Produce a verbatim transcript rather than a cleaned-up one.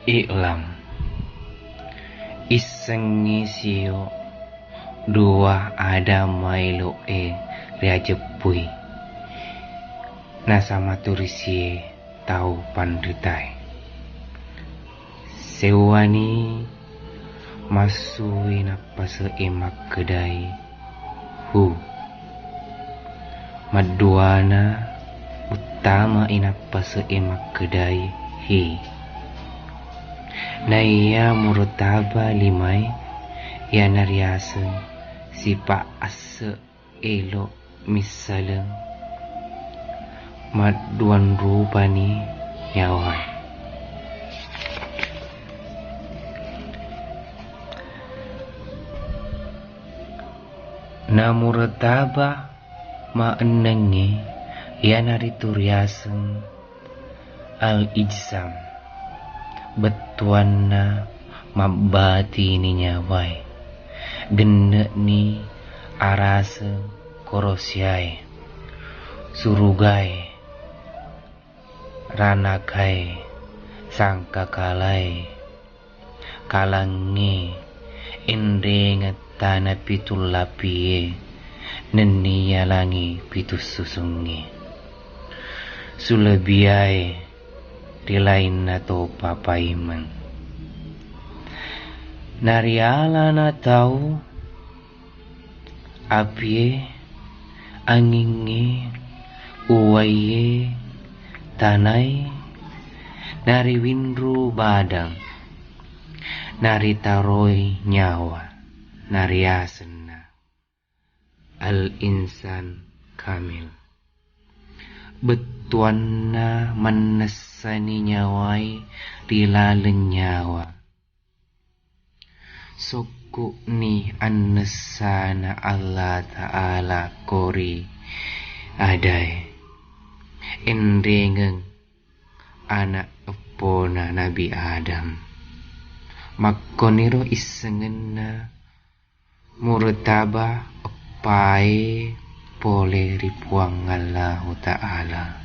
I'lam. Issengngi sio dua ada maelo'e riajeppui. Nasama turisie tau panritae. Seuwani massui nappase'e makkedai hu. Madduana uttama'i nappase'e makkedai hi. Naiya murtaba limai, iyanariaseng sipa' asse' elo' missaleng. Madduanrupani nyawae. Namurtaba maennengnge iyanaritu riaseng al-ijsam. Bettuanna mabbatini nyawae. Genne'ni araseng korosiae, surugae, ranakae, sangkakalae, kalangnge, enrengeng tana pitu lapie, nenniya langi pitu susungnge. Sulebiae ri lainna topa paimeng. Narialana tau, apie, angingnge, uwaie, tanae, nariwinru badang, naritaroi nyawa, nariasenna al-insan kamil. Bettuanna mannessani nyawae ri laleng nyawa. Sokku'ni annessana Allah Ta'ala kori adae. Enrengeng ana' eppona Nabi Adam. Makkoniro issengenna murtaba eppae pole ri Puang Allahu Ta'ala.